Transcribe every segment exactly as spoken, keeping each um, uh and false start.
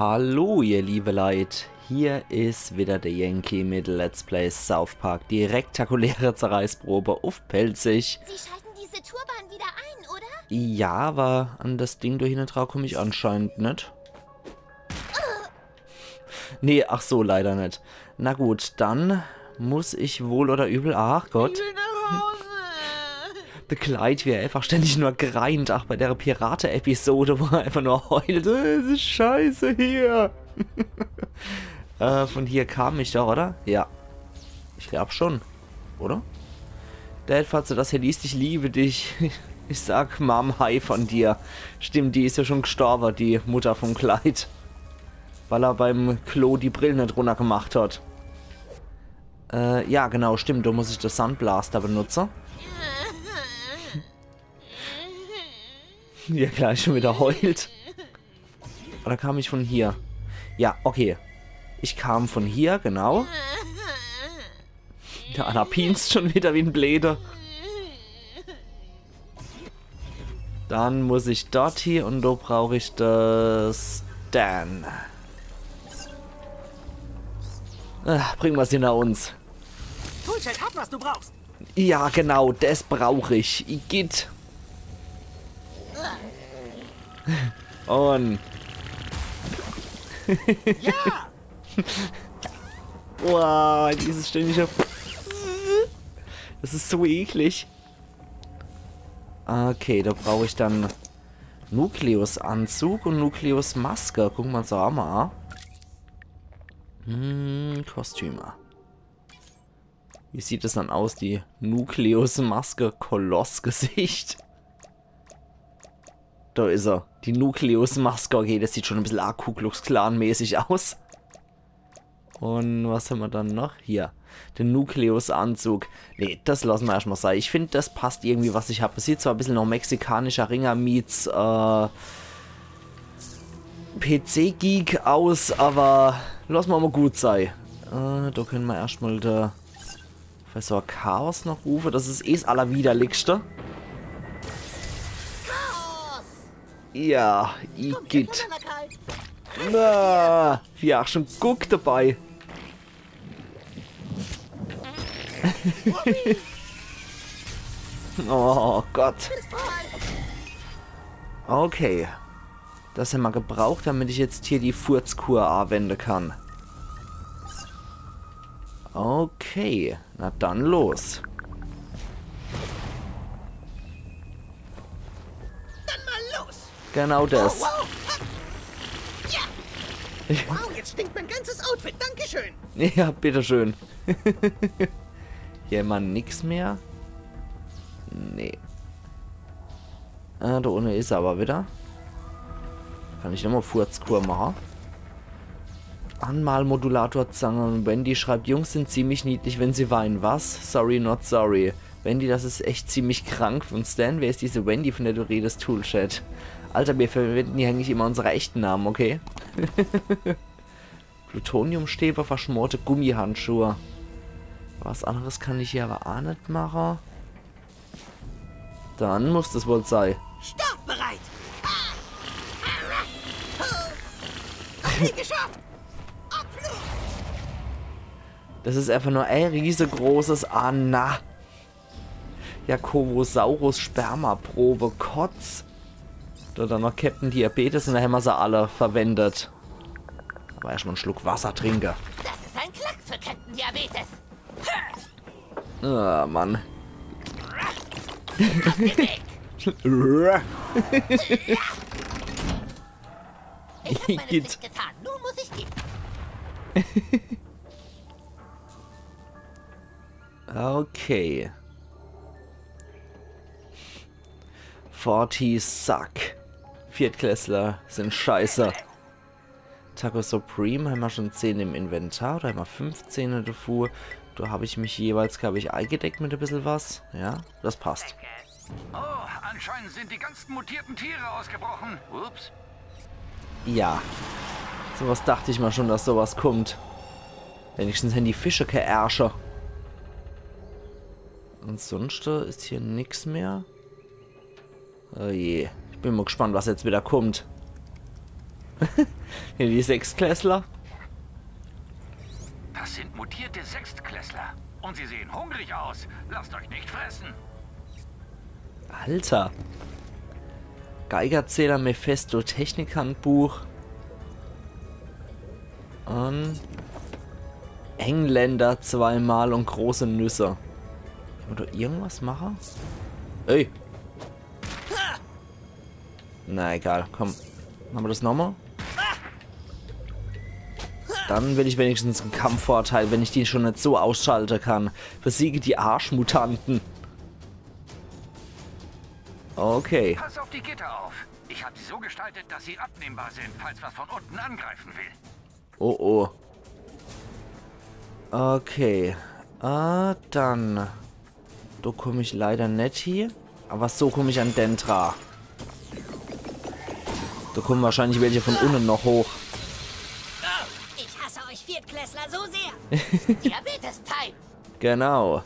Hallo, ihr liebe Leit. Hier is wieder der Yankee mit Let's Play South Park. Die rektakuläre Zerreißprobe uff Pälzisch. Sie schalten diese Tourbahn wieder ein, oder? Ja, aber an das Ding do hinne dra komm ich anscheinend net. Nee, ach so, leider net. Na gut, dann muss ich wohl oder übel. Ach Gott. Ich will nach Hause. De Clyde, wie er einfach ständig nur greint, ach bei der Pirate-Episode, wo er einfach nur heult. Das is scheiße hier. Äh, von hier kam ich doch, oder? Ja. Ich glaub schon. Oder? Dad, falls du das hier liest, ich liebe dich. Ich sag Mom Hi von dir. Stimmt, die is ja schon gestorben, die Mutter vom Clyde. Weil er beim Klo die Brille net runnergemacht hat. Äh, ja, genau, stimmt. Do muss ich de Sandblaster benutze. Wie er gleich schon wieder heult. Oder kam ich von hier? Ja, okay. Ich kam von hier, genau. Der Anna pienst schon wieder wie en Bleeder. Dann muss ich dort hier und do brauch ich das. Dann. Ah, bring was hinter uns. Toolshed hat, was du brauchst. Ja, genau, das brauch ich. Igitt. Und. Ja! Boah, dieses ständige. Das is so eklig. Okay, do brauch ich dann Nukleus-Anzug und Nukleus-Maske. Gucke mer uns doch ach mal an. Hm, Kostüme. Wie sieht es dann aus, die Nukleus-Maske, Koloss-Gesicht? Do is er. Die Nukleus-Maske. Okay, das sieht schon e bissel arg Ku Klux Klan-mäßig aus. Und was hämmer dann noch? Hier. De Nukleus-Anzug. Nee, das lasse mer erscht mal sei. Ich find, das passt irgendwie, was ich hab. Es sieht zwar e bissel noch mexikanischer Ringer meets, äh, P-C-Geek aus, aber lasse mer mal gut sei. Äh, do kenne mer erscht mal de Professor Chaos noch rufe. Das is eh 's Allerwiderlichste. Ja, igitt. Na, wie er ach schon guckt dabei. Oh Gott. Okay. Das hämmer gebraucht, damit ich jetzt hier die Furzkur anwende kann. Okay, na dann los. Dann mal los! Genau das. Wow! Ja! Wow, jetzt stinkt mein ganzes Outfit. Dankeschön! Ja, bitteschön. Hier immer nix mehr. Nee. Äh, do unne is er aber wieder. Kann ich nochmal Furzkur mache? Anmalmodulator Zange. Und Wendy schreibt: Jungs sind ziemlich niedlich, wenn sie weinen. Was? Sorry, not sorry. Wendy, das is echt ziemlich krank. Von Stan, wer is diese Wendy, von der du redest, Toolshed? Alter, wir verwenden hier eigentlich immer unsere echten Namen, okay? Plutoniumstäbe, verschmorte Gummihandschuhe. Was anderes kann ich hier aber ach net mache. Dann muss das wohl sei. Startbereit! Hab nie geschafft! Abflug! Das is einfach nur e riesegroßes Anna. Jakobosaurus Spermaprobe, Kotz. Do dann noch Captain Diabetes und do hämmer se alle verwendet. Aber erscht mal en Schluck Wasser trinke. Das ist ein Glück für Captain Diabetes. Ah, Mann. Auf den Weg. Ich habe meine Igitt. Pflicht getan. Nun muss ich gehen. Okay. Forty suck. Viertklässler sind scheiße. Taco Supreme, hämmer schon zehn im Inventar, do hämmer fünfzehn davor. Do hab ich mich jeweils, glaub ich, eingedeckt mit e bissel was. Ja, das passt. Oh, anscheinend sind die ganzen mutierten Tiere ausgebrochen. Ups. Ja. Sowas dacht ich mal schon, dass sowas kommt. Wenigstens hän die Fische kä Ärsche. Und sonst äh, is hier nix mehr. Oh je. Ich bin mal gespannt, was jetzt wieder kommt. Hier die Sechstklässler. Das sind mutierte Sechstklässler. Und sie sehen hungrig aus. Lasst euch nicht fressen. Alter. Geigerzähler, Mephisto, Technikhandbuch. Und Engländer zweimal und große Nüsse. Kann man da irgendwas machen? Ey. Na egal, komm. Machen wir das nochmal. Dann will ich wenigstens einen Kampfvorteil, wenn ich die schon nicht so ausschalten kann. Besiege die Arschmutanten. Okay. Pass auf die Gitter auf. Ich habe sie so gestaltet, dass sie abnehmbar sind, falls was von unten angreifen will. Oh oh. Okay. Ah, dann. Da komm ich leider net hie. Aber so komm ich an den dra. Da kommen wahrscheinlich welche von unten noch hoch. Ich hasse euch Viertklässler so sehr. Diabetes-Type. Genau.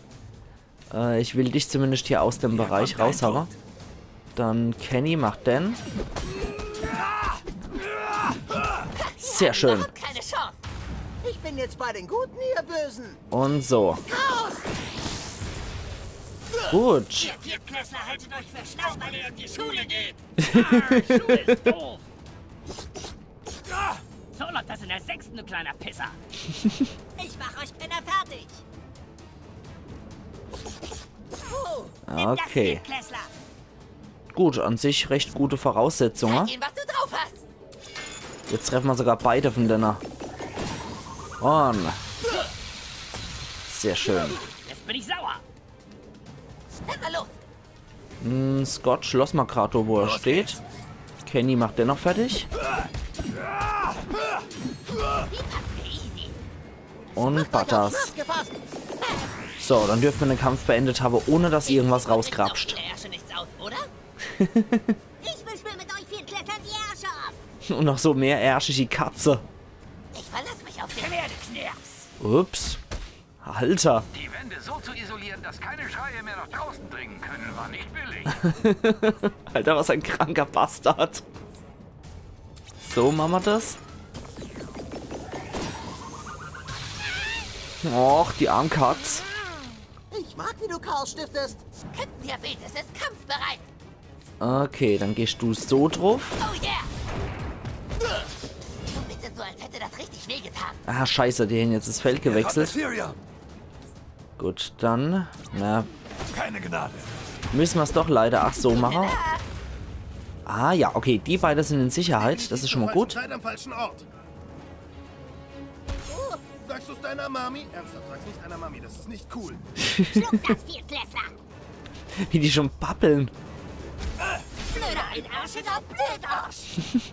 Äh, ich will dich zumindest hier aus dem Bereich raushaben. Dann Kenny macht den. Sehr schön. Keine Chance. Ich bin jetzt bei den Guten, ihr Bösen. Und so. Gut. Ihr Viertklässler haltet euch für schlau, weil ihr in die Schule geht. Ah, Schule ist doof. So läuft das in der sechsten, du kleiner Pisser. Ich mach euch Penner fertig. Oh, nimm das, Okay. Viertklässler. Gut, an sich recht gute Voraussetzungen. Gehen, was du drauf hast. Jetzt treffen wir sogar beide von denen. Und. Sehr schön. Jetzt bin ich sauer. Dann mal los. Hm, Scott, schloss mal grad, wo er steht. Kenny macht den noch fertig. Und Butters. Schnaps gefasst. So, dann dürfen wir den Kampf beendet haben, ohne dass irgendwas rausgrapscht. Der Ärsche nichts aus, oder? Ich will schwimmen mit euch Viertklässlern die Ärsche ab. Und noch so mehr ärschige Katze. Ich verlasse mich auf den Erdeknirps. Ups. Alter. Die Wände so zu isolieren, dass keine Schreie mehr nach draußen dringen können, war nicht billig. Alter, was ein kranker Bastard. So machen wir das. Och, die arm Katz. Ich mag, wie du Chaos stiftest. Captain Diabetes ist kampfbereit. Okay, dann gehst du so drauf. Oh yeah. Bitte so, als hätte das richtig wehgetan. Ah, scheiße, die haben jetzt das Feld gewechselt. Assyria. Gut, dann. Na, Keine Gnade. müssen wir's doch leider ach so machen. Ah ja, okay, die beiden sind in Sicherheit. Das ist schon mal gut. Seid am falschen Ort. Sagst du's deiner Mami? Ernsthaft, sag's nicht deiner Mami, das ist nicht cool. Schluck das, Viertklässler. Wie die schon babbeln. Blöder Einärschiger, Blödarsch.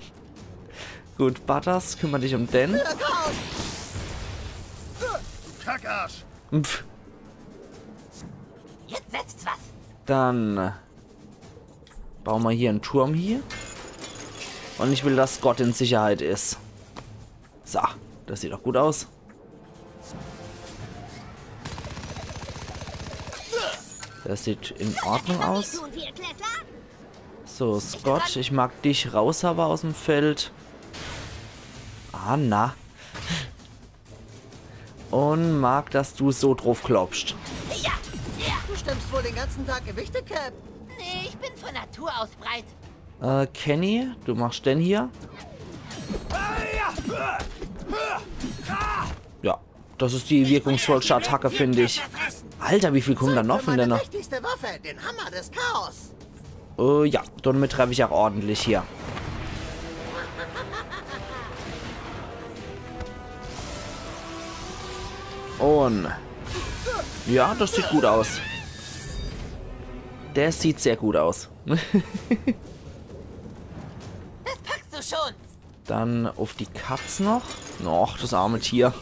Gut, Butters, kümmer dich um den. Kackarsch. Pff, Jetzt setzt's was. dann bauen wir hier einen Turm hier. Und ich will, dass Scott in Sicherheit ist. So, das sieht doch gut aus. Das sieht in Ordnung aus. Tun, Viertklässler? So, Scott, ich mag dich raus, aber aus dem Feld. Ah, na. Und mag, dass du so drauf klopfst. Du stemmst wohl den ganzen Tag Gewichte, Cap. Nee, ich bin von Natur aus breit. Äh, Kenny, du machst den hier. Ja, das ist die wirkungsvollste Attacke, finde ich. Alter, wie viel kommen da noch von Meine denen? mächtigste Waffe, den Hammer des Chaos. Oh ja, damit treffe ich auch ordentlich hier. Und ja, das sieht gut aus. Der sieht sehr gut aus. Das packst du schon. Dann auf die Katz noch. Och, das arme Tier.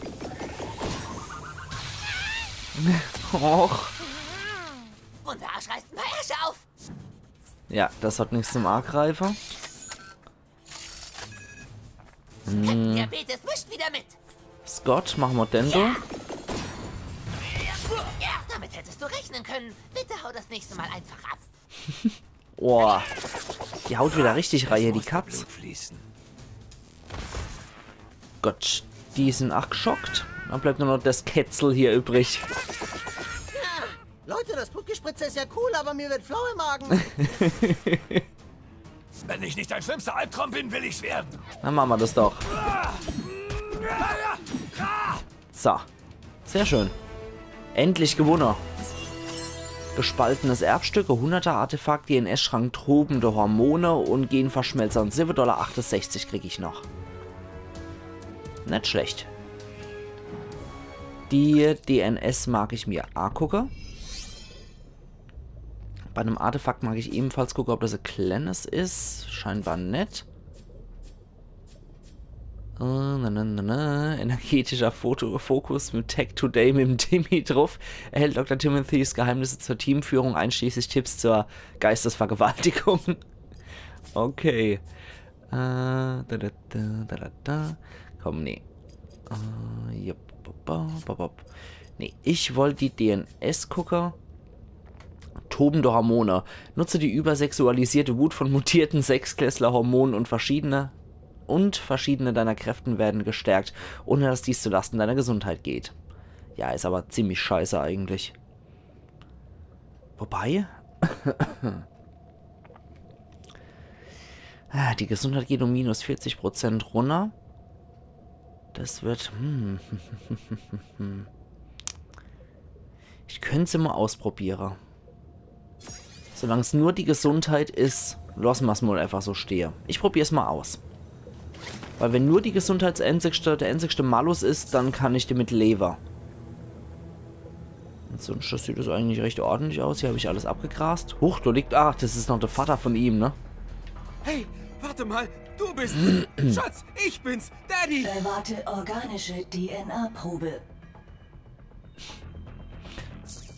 Och. Unser Arsch reißt ein paar Ärsche auf. Ja, das hat nichts zum Angreifen. Captain Diabetes mischt wieder mit. Scott, machen wir den do. Ja, damit hättest du rechnen können. Bitte hau das nächste Mal einfach ab. Oh. Die haut wieder richtig rein, die Katz. Fließen. Gott, die sin ach gschockt. Dann bleibt nur noch das Kätzel hier übrig. Leute, das Pupkespritzer ist ja cool, aber mir wird flau im Magen. Wenn ich nicht dein schlimmster Albtraum bin, will ich's werden. Dann machen wir das doch. So. Sehr schön. Endlich gewonnen. Gespaltenes Erbstück, hunderter Artefakt, D N S-Schrank, tobende Hormone und Genverschmelzer und sieben Dollar achtundsechzig krieg ich noch. Net schlecht. Die D N S mag ich mir angucke. Bei dem Artefakt mag ich ebenfalls gucke, ob das e kleines is. Scheinbar net. Äh, na, na, na, na. Energetischer Foto Fokus mit Tech Today mit dem Timmy drauf. Erhält Doktor Timothys Geheimnisse zur Teamführung, einschließlich Tipps zur Geistesvergewaltigung. Okay. Äh, da, da, da, da, da, da. Komm, nee. Äh, ja, ba, ba, ba, ba. Nee, ich wollt die D N S gucke. Tobende Hormone. Nutze die übersexualisierte Wut von mutierten Sechsklässler-Hormonen und verschiedene und verschiedene deiner Kräften werden gestärkt, ohne dass dies zu Lasten deiner Gesundheit geht. Ja, is aber ziemlich scheiße eigentlich. Wobei. Ah, die Gesundheit geht um minus vierzig Prozent runter. Das wird. Hm. Ich könnt se mal ausprobiere. Solang's nur die Gesundheit is, losse mer's mal einfach so stehe. Ich probier's mal aus. Weil wenn nur die Gesundheit der einzigste, der einzigste Malus is, dann kann ich damit lewe. Und sonst sieht es eigentlich recht ordentlich aus. Hier hab ich alles abgegrast. Huch, da liegt. Ach, das is noch der Vater von ihm, ne? Hey, warte mal, du bist. Schatz, ich bin's, Daddy. Erwarte organische D N A-Probe.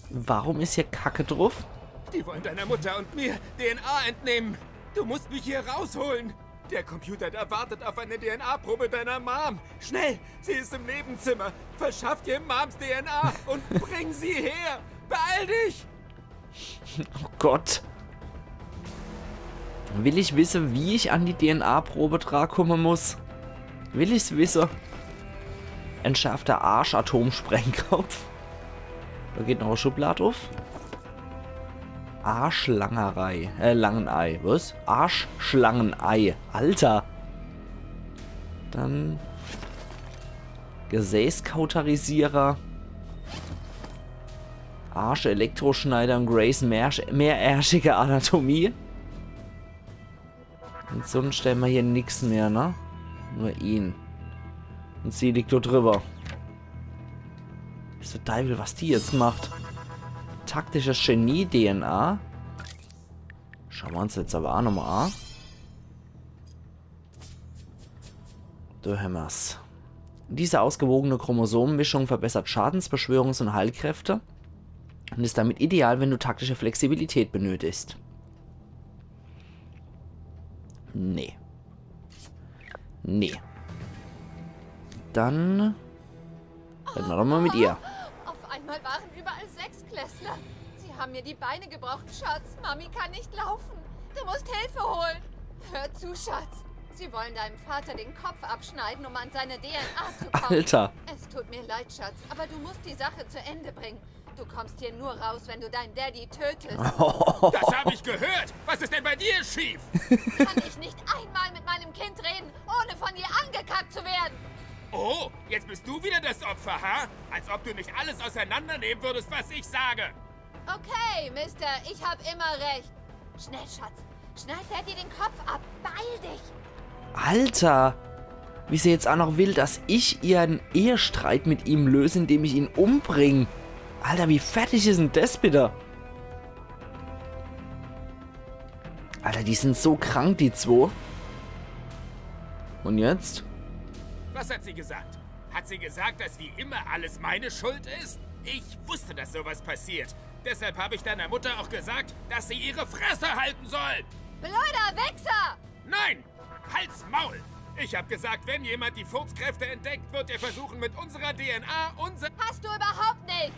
Warum is hier Kacke drauf? Die wollen deiner Mutter und mir D N A entnehmen. Du musst mich hier rausholen. Der Computer, der wartet auf eine D N A-Probe deiner Mom. Schnell, sie ist im Nebenzimmer. Verschaff dir Moms D N A und bring sie her. Beeil dich! Oh Gott. Will ich wisse, wie ich an die D N A-Probe drankomme muss? Will ich's wisse? Entschärfter Arsch, Atomsprengkopf. Da geht noch e Schublad auf. Arschlangerei. Äh, Langenei. Was? Arschschlangenei. Alter. Dann Gesäßkauterisierer. Arsch, Elektroschneider und Grays mehr, mehrärschige Anatomie. Und sonst stelle mer hier nix mehr, ne? Nur ihn. Und sie liegt do drüber. Is der Deiwel, was die jetzt macht. Taktisches Genie, D N A. Schaue mer uns jetzt aber ach nochmal an. Do hämmer's. Diese ausgewogene Chromosomenmischung verbessert Schadens-, Beschwörungs- und Heilkräfte und ist damit ideal, wenn du taktische Flexibilität benötigst. Nee. Nee. Dann reden wir doch mal mit ihr. Auf einmal waren überall Sechsklässler. Sie haben mir die Beine gebrochen, Schatz. Mami kann nicht laufen. Du musst Hilfe holen. Hör zu, Schatz. Sie wollen deinem Vater den Kopf abschneiden, um an seine D N A zu kommen. Alter. Es tut mir leid, Schatz, aber du musst die Sache zu Ende bringen. Du kommst hier nur raus, wenn du deinen Daddy tötest. Das habe ich gehört. Was ist denn bei dir schief? Kann ich nicht einmal mit meinem Kind reden, ohne von dir angekackt zu werden? Oh, jetzt bist du wieder das Opfer, ha? Als ob du nicht alles auseinandernehmen würdest, was ich sage. Okay, Mister, ich hab immer recht. Schnell, Schatz. Schneid Daddy den Kopf ab. Beeil dich. Alter. Wie se jetzt ach noch will, dass ich ihren Ehestreit mit ihm löse, indem ich ihn umbring. Alter, wie fertig is denn das bitte? Alter, die sind so krank, die zwo. Und jetzt? Was hat sie gesagt? Hat sie gesagt, dass wie immer alles meine Schuld ist? Ich wusste, dass sowas passiert. Deshalb habe ich deiner Mutter auch gesagt, dass sie ihre Fresse halten soll. Blöder Wichser! Nein! Halt's Maul! Ich hab gesagt, wenn jemand die Furzkräfte entdeckt, wird er versuchen, mit unserer D N A unser... Hast du überhaupt nicht!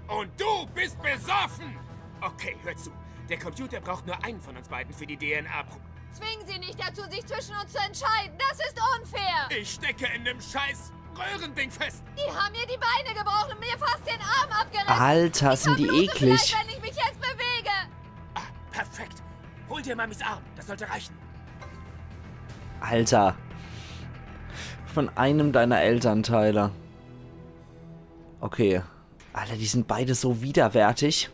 Und du bist besoffen! Okay, hör zu. Der Computer braucht nur einen von uns beiden für die D N A-Probe. Zwingen Sie nicht dazu, sich zwischen uns zu entscheiden. Das ist unfair. Ich stecke in dem scheiß Röhrending fest. Die haben mir die Beine gebrochen und mir fast den Arm abgerissen. Alter, sind die Blut und eklig. Fleisch, wenn ich mich jetzt bewege. Ah, perfekt. Hol dir Mamis Arm. Das sollte reichen. Alter. Von einem deiner Elternteile. Okay. Alter, die sind beide so widerwärtig.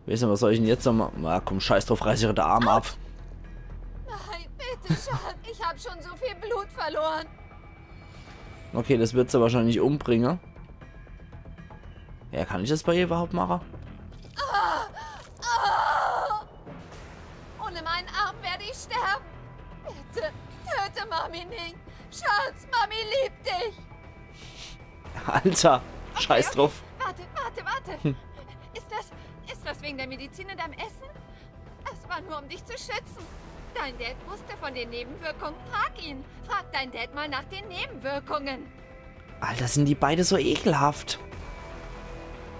Weeß net, was soll ich denn jetzt nochmal? Na komm, scheiß drauf, reiß ihr de Arm ab. Nein, bitte, Schatz. Ich hab schon so viel Blut verloren. Okay, das wird se wahrscheinlich umbringen. Ja, kann ich das bei ihr überhaupt machen? Ohne meinen Arm werde ich sterben. Bitte, töte Mami nicht. Schatz, Mami liebt dich. Alter, scheiß drauf. Warte, warte, warte. Ist das, ist das wegen der Medizin und deinem Essen? Es war nur, um dich zu schützen. Dein Dad wusste von den Nebenwirkungen. Frag ihn. Frag dein Dad mal nach den Nebenwirkungen. Alter, sind die beide so ekelhaft.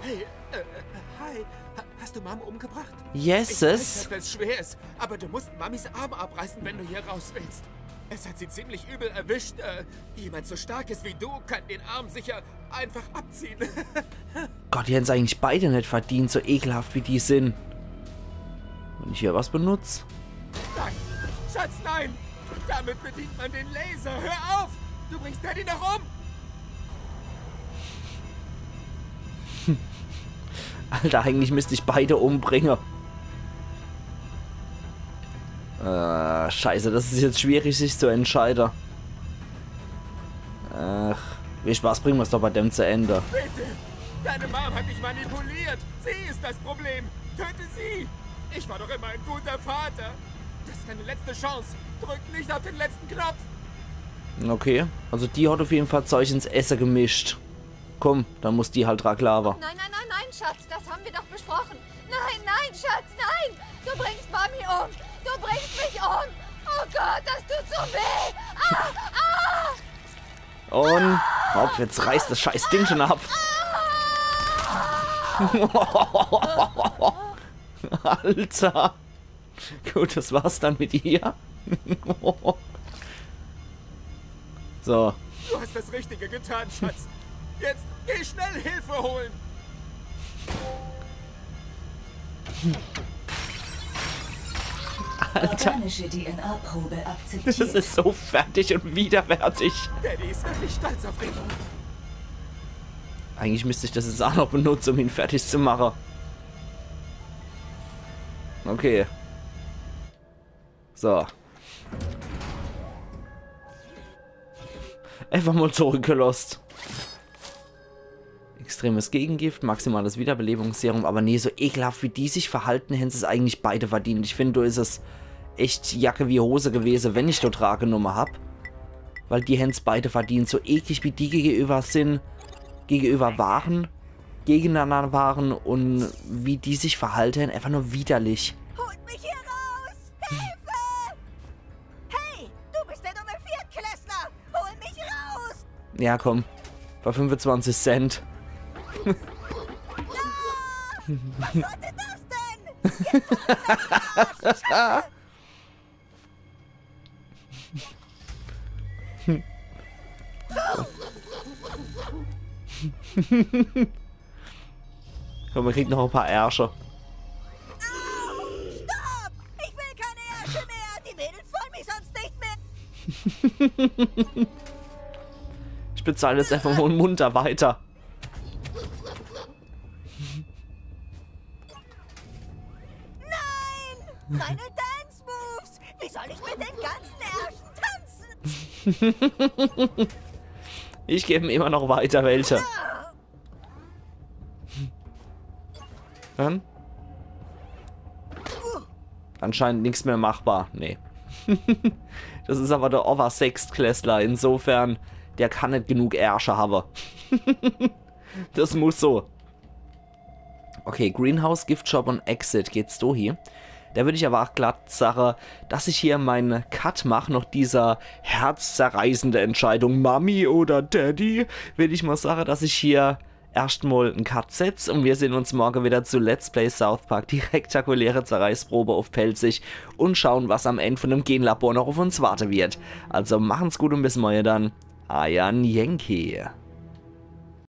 Hey, äh, hi. Ha- Hast du Mom umgebracht? Ich weiß, Yeses. dass das schwer ist, aber du musst Mamis Arm abreißen, wenn du hier raus willst. Es hat sie ziemlich übel erwischt. Äh, jemand so stark ist wie du, kann den Arm sicher einfach abziehen. Gott, die hätten's eigentlich beide net verdient, so ekelhaft wie die sind. Wenn ich hier was benutz. Nein, Schatz, nein! Damit bedient man den Laser. Hör auf! Du bringst Daddy noch um! Alter, eigentlich müsst ich beide umbringen. Äh, scheiße, das ist jetzt schwierig, sich zu entscheiden. Ach, viel Spaß, bringen wir's doch bei dem zu Ende. Bitte! Deine Mom hat dich manipuliert! Sie ist das Problem! Töte sie! Ich war doch immer ein guter Vater! Das ist deine letzte Chance! Drück nicht auf den letzten Knopf! Okay, also die hat auf jeden Fall Zeug ins Esse gemischt. Komm, dann muss die halt dran glauben. Nein, nein, nein, nein, Schatz, das haben wir doch besprochen. Nein, nein, Schatz, nein! Du bringst Mami um! Du bringst mich um! Oh Gott, das tut so weh! Ah, ah! Und hopp, jetzt reißt das scheiß Ding schon ab. Alter. Gut, das war's dann mit ihr. So. Du hast das Richtige getan, Schatz! Jetzt geh schnell Hilfe holen! Alter, Organische D N A-Probe das akzeptiert. Ist so fertig und widerwärtig. Daddy ist wirklich stolz auf dich! Eigentlich müsste ich das jetzt auch noch benutzen, um ihn fertig zu machen. Okay. So. Einfach mal zurückgelost. Extremes Gegengift, maximales Wiederbelebungsserum, aber nee, so ekelhaft wie die sich verhalten, hätten sie's eigentlich beide verdient. Ich find, do is es echt Jacke wie Hose gewese, wenn ich do dra genumme hab. Weil die hätten's beide verdient, so eklig wie die gegenüber sind, gegenüber waren, gegeneinander waren und wie die sich verhalten, einfach nur widerlich. Holt mich hier raus! Hilfe! Hey, du bist der dumme Viertklässler! Hol mich raus! Ja, komm. Bei fünfundzwanzig Cent. Was sollte das denn? Jetzt hol mich am Arsch! Scheiße! Komm, man kriegt noch ein paar Ärsche. Stopp! Ich will keine Ärsche mehr! Die Mädels wollen mich sonst nicht mehr! Ich bezahle jetzt einfach mal munter weiter. Nein! Meine Dance-Moves! Wie soll ich mit den ganzen Ärschen tanzen? Ich gebe immer noch weiter welche. Dann? Anscheinend nichts mehr machbar. Nee. Das ist aber der Obersechstklässler. Insofern, der kann nicht genug Ärsche haben. Das muss so. Okay, Greenhouse, Gift Shop und Exit geht's do hier. Da würde ich aber auch glatt sagen, dass ich hier meinen Cut mache, noch dieser herzzerreißende Entscheidung, Mami oder Daddy, würde ich mal sagen, dass ich hier erscht mol en Cut setz und wir sehn uns morge wieder zu Let's Play South Park, die rektakuläre Zerreißprobe uff Pälzisch, und schauen, was am End von dem Genlabor noch auf uns warte wird. Also machen's gut und bis morge dann. Eier Yankee.